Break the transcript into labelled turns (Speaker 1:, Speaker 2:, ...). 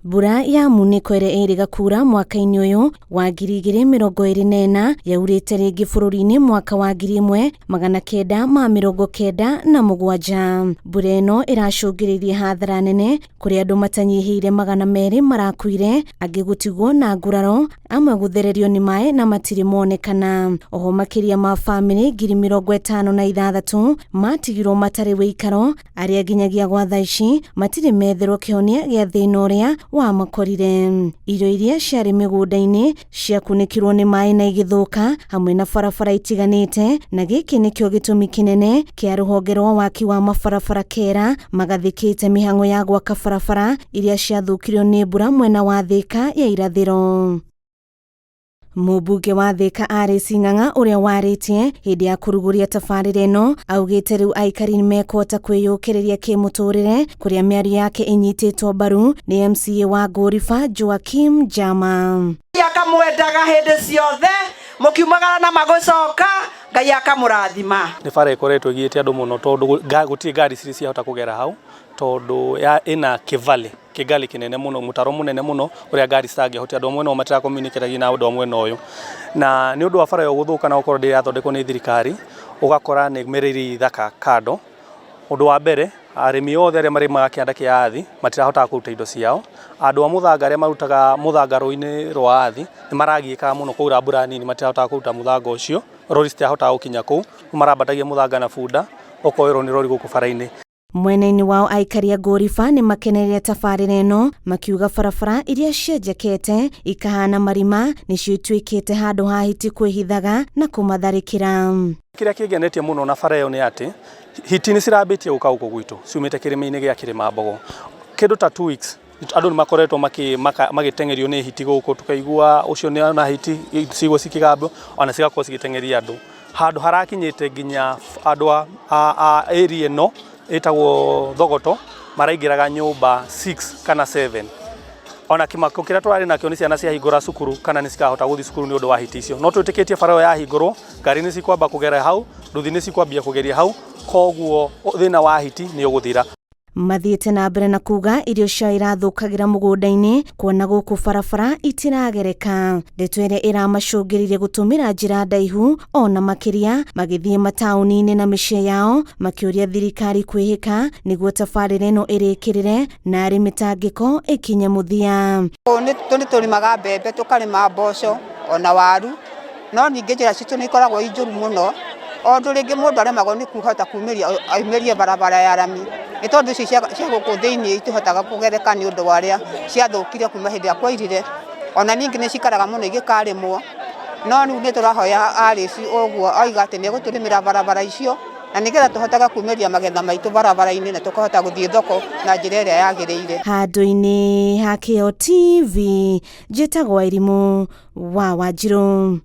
Speaker 1: Mbura ya munĩko ĩrĩa ĩrĩga kura mwaka-inĩ ũyũ wa 2024 yaurĩte rĩngĩ bũrũri-inĩ mwaka wa 1997. Mbura ĩno ĩracũngĩrĩirie hathara nene kũrĩa andũ matanyihĩire 200 marakuire, angĩ gũtigwo na nguraro, amwe gũthererio nĩ maĩ na matirĩ monekana. Oho makĩria ma bamĩrĩ 56,000 matigirwo matarĩ wĩikaro, arĩa nginyagia gwa thaa ici matirĩ metherwo kĩhonia gĩa thĩna ũrĩa wamakorire. Irio iria ciarĩ mĩgũnda-inĩ ciakunĩkirwo nĩ maĩ na igĩthũka hamwe na barabara itiganĩte, na gĩkĩ nĩkĩo gĩtũmi kĩnene kĩa rũhonge rwa waki wa mabarabara KERA magathĩkĩte mĩhang'o ya gwaka barabara iria ciathũkirio nĩ mbura mwena wa Thika ya irathĩro. Mũmbunge wa Thika Alice Ng'ang'a ũrĩa warĩtie hĩndĩ ya kũrugũria tabarĩra ĩno augĩte rĩu aikari nĩmekũhota kwĩyũkĩrĩria kĩmũtũrĩre, kũrĩa mĩario yake ĩnyitĩtwo mbaru nĩ MCA wa Ngũriba Joakim Jama.
Speaker 2: Ngai akamwendaga hĩndĩ ciothe mũkiumagara na magũcoka, Ngai akamũrathima.
Speaker 3: Nĩ bara ĩkoretwo ĩgiĩte andũ mũno tondũ gũtirĩ ngari cirĩ ciahota kũgera hau, tondũ ĩna kĩvalley, kĩgali kĩnene mũno, mũtaro mũnene mũno ũrĩa ngari citangĩhota, andũ a mwena ũyũ matirakomunicate na andũ a mwena ũyũ. Na nĩ ũndũ wa bara ĩyo gũthũka na gũkorwo ndĩrathondekwo nĩ thirikari, ũgakora nĩ ĩmereire ithaka kando. Ũndũ wa mbere, arĩmi othe arĩa marĩmaga kĩanda kĩa Athi matirahotaga kũruta indo ciao. Andũ a mũthanga arĩa marutaga mũthanga rũĩ-inĩ rwa Athi nĩ maragiĩkaga mũno kwaura mbura nini matirahotaga kũruta mũthanga ũcio, rori citirahotaga gũkinya kũu, marambatagia mũthanga na bunda ũkoerwo nĩ rori gũkũ bara-inĩ.
Speaker 1: Mwena-inĩ wao aikari a Ngũriba nĩ makenereire tabarĩra ĩno, makiuga barabara iria cienjekete ikahana marima nĩcio ituĩkĩte handũ ha hiti kwĩhithaga na kũmatharĩkĩra.
Speaker 3: Kĩrĩa kĩngenetie mũno na bara ĩyo nĩ atĩ hiti nĩ cirambĩtie gũka gũkũ gwitũ ciumĩte kĩrĩma-inĩ gĩa Kĩrĩmambogo. Kĩndũ ta 2 weeks andũ nĩ makoretwo magĩteng'erio nĩ hiti gũkũ, tũkaigua ũcio nĩ ona hiti cigwo cikĩgambio ona cigakorwo cigĩteng'eria andũ. Handũ harakinyĩte nginya andũ a area ĩno ĩtagwo Thogoto maraingĩraga nyũmba 6 kana 7. Ona kĩmako kĩrĩa tũrarĩ nakĩo nĩ ciana ciahingũra cukuru kana nĩ cikahota gũthiĩ cukuru nĩ ũndũ wa hiti icio. No twĩtĩkĩtie bara ĩyo yahingũrwo, ngari nĩ cikwamba kũgera hau, nduthi nĩ cikwambia kũgeria hau, koguo thĩna wa hiti nĩ ũgũthira.
Speaker 1: Mathiĩte na mbere na kuga irio ciao irathũkagĩra mũgũnda-inĩ kuona gũkũ barabara itiragereka. Ndeto ĩrĩa ĩramacũngĩrĩirie gũtũmĩra njĩra ndaihu ona makĩria magĩthiĩ mataũni-inĩ na mĩciĩ yao makĩũria thirikari kwĩhĩka nĩguo tabarĩra ĩno ĩrĩkĩrĩre na arĩ mĩtangĩko ĩkinye mũthia.
Speaker 4: Nĩ tũrĩmaga mbembe, tũkarĩma mboco ona waru, no ningĩ njĩra citũ nĩ ikoragwo i njũru mũno, ũndũ rĩngĩ mũndũ aremagwo nĩ kũhota kumĩria aumĩrie barabara ya rami, nĩ tondũ ici cia gũkũ thĩiniĩ itihotaga kũgereka nĩ ũndũ wa ũrĩa ciathũkire kuma hĩndĩ ĩrĩa kwairire, ona ningĩ nĩ cikaraga mũno igĩkarĩmwo, no rĩu nĩ tũrahoya Alice ũguo oiga atĩ nĩ egũtũrĩmĩra barabara icio, na nĩgetha tũhotage kumĩria magetha maitũ barabara-inĩ na tũkahota gũthiĩ thoko na njĩra ĩrĩa yagĩrĩire.
Speaker 1: Handũ-inĩ ha Kĩo TV, njĩtagwo Irimũ wa Wanjirũ.